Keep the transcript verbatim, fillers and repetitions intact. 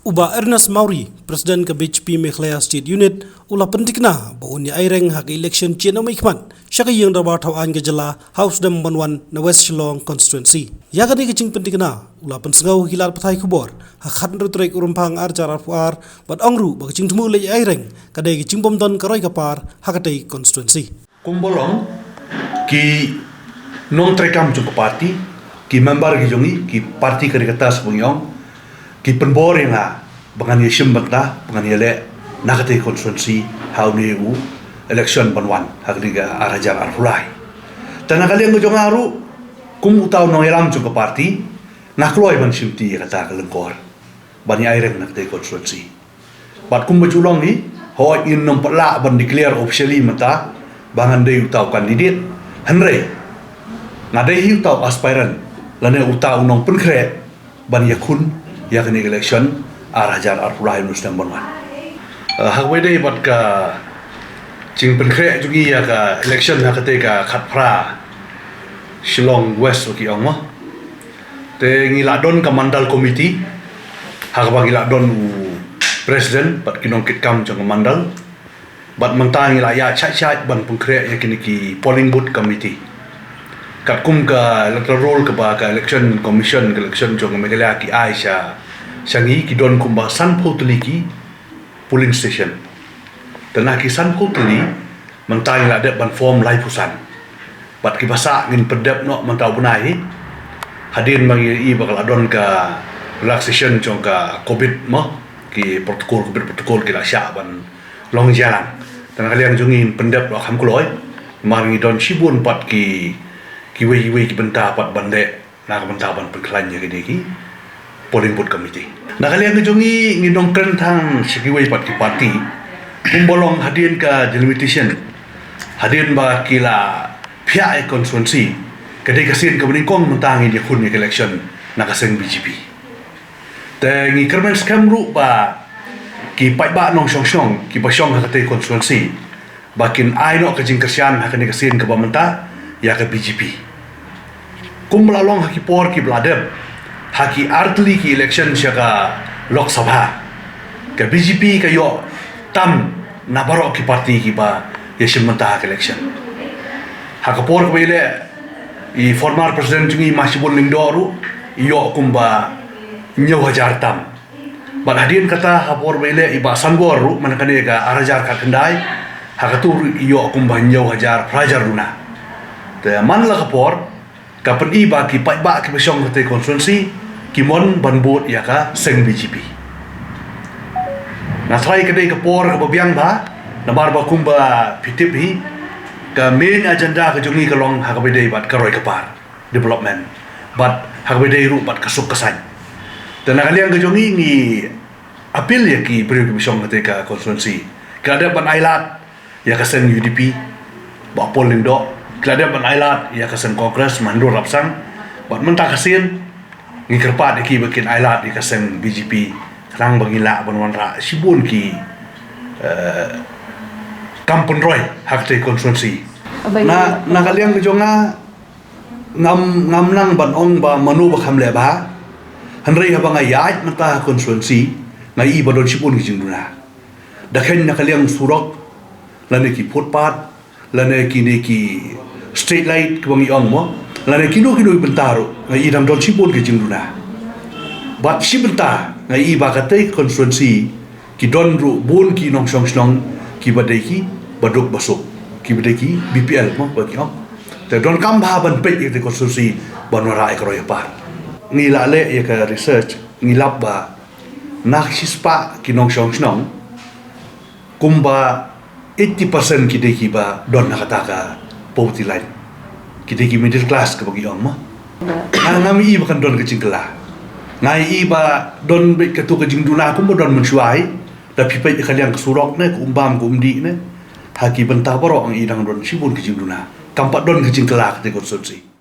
U Bah Ernest Mawrie, President ka B J P Meghalaya State Unit, u la pyntikna ba un ïa aireng ha ka election jong u mei khmat sha ka ïing dorbar thaw aiñ ka jylla ha u snem ban wan na West Shillong Constituency. Ïa kane ka jingpyntikna u la pynsngew ha ki lad pathai khubor ha ka khatnriew tarik u Rymphang ar hajar arphew ar, bad ong ruh ba ka jingthmu leit aireng ka dei ka jingbymdon ka roi ka par ha katei ka constituency. Kumba long, ki nongtrei kam jong ka party, ki member ki jong ngi, ki party ka ri ka tas bang yong, ki pynbor ïa nga ba ngan ïa shim bynta, ba ngan ïa leh na katei ka constituency ha une u election ban wan ha kane ka ar hajar arphew lai. Te na ka liang ka jong nga ruh, kum uta u nongïalam jong ka party, nga kloi ban shim ti ïa kata ka lyngkor ban ïa aireng na katei ka constituency. Bad kumba ju long hi, hooid ngin nym pat lah ban declare officially mynta ba ngan dei uta u candidate. Hynrei nga dei hi uta u aspirant lane uta u nongpynkhreh ban ïakhun ïa kane ka election ar hajar arphew lai ha une u snem ban wan. Eh, ha kaba ïadei bad ka jingpynkhreh jong ngi ïa ka election ha katei ka khatphra Shillong West, ba ki ong mo. Te ngi la don ka mandal committee, ha kaba ngi la don u president bad ki nongkitkam jong ka mandal. Bad mynta ngi la ïaid shait shait ban pynkhreh ïa kine ki polling booth committee. Katkum ka electoral roll kaba ka election commission, ka election jong ka Meghalaya ki ai sha, sha ngi, ki don kumba sanphew tylli ki polling station. Te na ki sanphew tylli, mynta ngi la dep ban form laiphew san. Bad kiba sah ngin pyndep noh mynta u bnai hi. Hadien ba ngi ïohi ba ka la don ka relaxation jong ka covid mo, ki protocol, covid protocol ki la shah ban long jia lang. Te na ka liang jong ngi ngin pyndep noh kham kloi. Namar ngi don shibun pat ki, kiwei kiwei ki bynta pat ban leh na ka bynta ban pynkhlaiñ ïa kine ki polling booth committee. Na ka liang ka jong ngi, ngi nongkren tang sha kiwei pat ki party. Kumba long hadien ka delimitation, hadien ba ki la phiah ïa ka constituency, ka dei ka sien kaba nyngkong mynta ngin ïakhun ïa ka election na ka seng B J P. Te ngi kyrmen skhem ruh ba ki paidbah nongshong shnong kiba shong ha katei ka constituency ba kin ai noh ka jingkyrshan ha kane ka sien kaba mynta ïa ka B J P. Kumba la long ha ki por kiba la dep, ha ki ar tylli ki election sha ka Lok Sabha, ka B J P ka ïoh tam na baroh ki party kiba ïashim bynta ha ka election. Ha ka por kaba ïaleh i former president jong ngi Ma Shibun Lyngdoh ruh i ïoh kumba hynñiew hajar tam. Bad hadien kata ha por ba ïaleh i Bah Sanbor ruh man kane ka ar hajar khatkhyndai, ha katu ruh i ïoh kumba hynñiew hajar phra hajar duna. Te man la ka por, ka pyni ba ki paidbah kiba shong katei ka constituency ki mon ban bud ïa ka seng B J P. Nga tharai ka dei ka por kaba biang bha, namar ba kumba phi tip hi, ka main agenda ka jong ngi ka long ha kaba ïadei bad ka roi ka par, development, bad ha kaba ïadei ruh bad ka suk ka saiñ. Te na ka liang ka jong ngi, ngi appeal ïa ki briew kiba shong katei ka constituency, ki la dep ban ailad ïa ka seng U D P, Bah Paul Lyngdoh, ki la dep ban ailad ïa ka seng Congress, Ma Hynrul Rapsang. Bad mynta ka sien ngi kyrpad ïa ki ba kin ailad ïa ka seng B J P, khnang ba ngin lah ban wanrah shibun ki, eh, kam pynroi ha katei ka constituency. Na, na ka liang ka jong nga, ngam, ngam nang ban ong ba mano ba kham leh bha. Hynrei haba nga ïaid mynta ha constituency, nga ïohi ba don shibun ki jingduna. Da kheiñ na ka liang surok, lane ki footpath, lane kine ki street light kiba ngi ong mo, lane kino kino ki bynta ruh, nga ïohi dang don shibun ki jingduna. Bad shi bynta nga ïohi ba katei ka constituency ki don ruh bun ki nongshong shnong kiba dei kiba duk ba suk, kiba dei ki B P L mo ba ki ong. Te donkam bha ban peit ïa katei ka constituency ban wanrah ïa ka roi ka par. Ngi la leh ïa ka research, ngi lap ba na ka shispah ki nongshong shnong, kumba eighty percent ki dei kiba don ha kata ka poverty line, ki dei ki middle class kaba ngi ong mo. Nga, ngam ïohi ba kan don ka jingkylla. Nga ïohi ba don beit katu ka jingduna kumba don mynshuwa hi. Da phi peit ïa ka liang ka surok ne, ka um bam ka um dih ne, ha ki bynta baroh nga ïohi dang don shibun ka jingduna. Kam pat don ka jingkylla ha katei ka constituency.